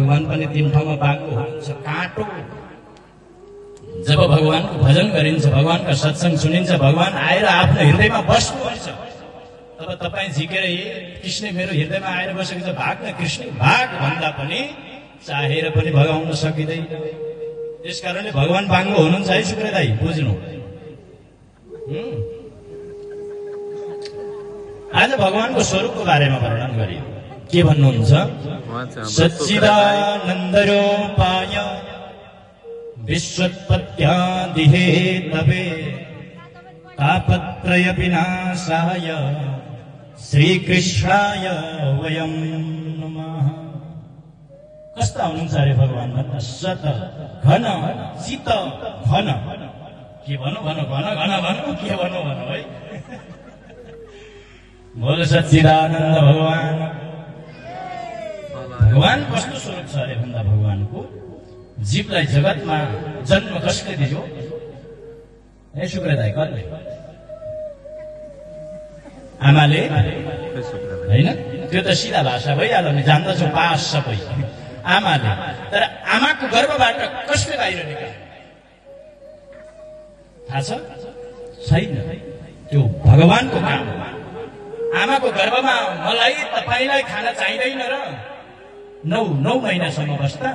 भगवान पनि तीन ठाउँमा बाँको हुनुहुन्छ। काँटो जब भगवानको भजन गरिन्छ, भगवानका सत्संग सुनिन्छ, भगवान आएर आफ्नो हृदयमा बस्नुहुन्छ, तब तपाईँ झिकेर कृष्ण मेरो हृदयमा आएर बसेको छ, भाग्न कृष्ण भाग भन्दा पनि चाहेर पनि भगाउन सकिँदैन। त्यसकारणले भगवान बाङ्गो हुनुहुन्छ है शुक्र दाई, बुझ्नु। आज भगवानको स्वरूपको बारेमा वर्णन गरियो। के भन्नुहुन्छ? सच्चिदानन्दरूपाय विश्वोत्पत्त्यादिहेतवे तापत्रय विनाशाय श्रीकृष्णाय वयं नमः। कस्ता हुनुहुन्छ अरे भगवान भन्दा? सत घन शीत घन। के भनौँ भनौँ, घन घन भनौँ, के भनौँ भनौँ है। बोल सच्चिदानन्द भगवान। भगवान कस्तो स्वरूप छ अरे भन्दा भगवानको जीवलाई जगतमा जन्म कसले दियो? ए शुक्र दाइ, कसले? आमाले होइन? त्यो त सिधा भाषा भइहाल्यो नि, जान्दछौ पास सबै। आमाले। तर आमाको गर्भबाट कसले बाहिर निकाल्यो थाहा छ? छैन। त्यो भगवानको काम। आमाको गर्भमा मलाई तपाईलाई खान चाहिँदैन र 9 महिनासम्म बस्दा